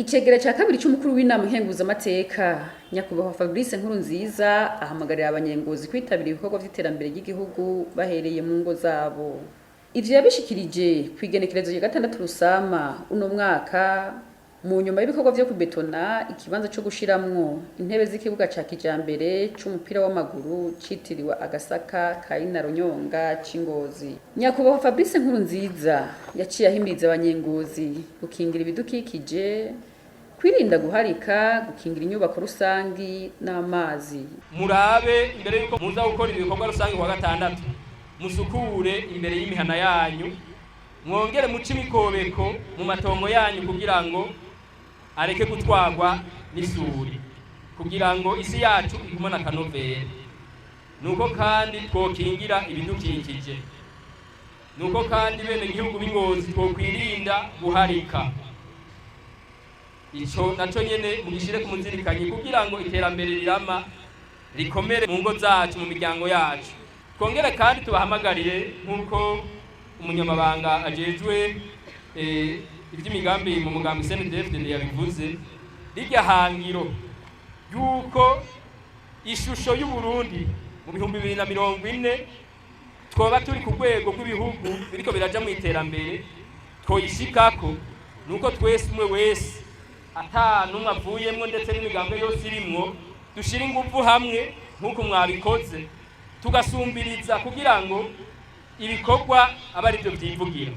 Icegera ca kabiri c'umukuru w'inama nkenguzamateka, Nyakubahwa Fabrice Nkurunziza, ahamagarira Abanyengozi kwitabira ibikorwa vy'iterambere ry'igihugu bahereye mu ngo zabo. Ivyo yabishikirije kw'igenekerezo rya 6 Rusama uno mwaka, mu nyuma y'ibikorwa vyo kubetona ikibanza co gushiramwo intebe z'ikibuga ca kijambere c'umupira w'amaguru citiriwe Agasaka ka Inarunyonga c'Ingozi. Nyakubahwa Fabrice Nkurunziza yaciye ahimiriza Abanyengozi gukingira ibidukikije, kwirinda guharika, gukingira inyubako rusangi n'amazi. Murabe imbere yuko muza gukora ibikorwa rusange kuwa gatandatu, musukure imbere y'imihana yanyu, mwongere muce imikobeko mu matongo yanyu kugira ngo areke gutwarwa n'isuri, kugira ngo isi yacu igumane akanovera. Nuko kandi twokingira ibidukikije, nuko kandi bene gihugu b'Ingozi twokwirinda guharika. Ico naco nyene mugishire ku muzirikanyi kugira ngo iterambere rirama rikomere mu ngo zacu, mu miryango yacu. Twongere kandi tubahamagarire, nk'uko umunyamabanga ajejwe iby'imigambi mu mugambi CNDD-FDD yabivuze, rirya hangiro yuko ishusho y'Uburundi mu 2040 twoba turi ku rwego rw'ibihugu biriko biraja mu iterambere, twoyishikako nuko twese, umwe wese ata n'umwe avuyemwo, ndetse n'imigambwe yose irimwo, dushira inguvu hamwe nk'uko mwabikoze, tugasumbiriza kugira ngo ibikorwa abe ari byo vyivugira.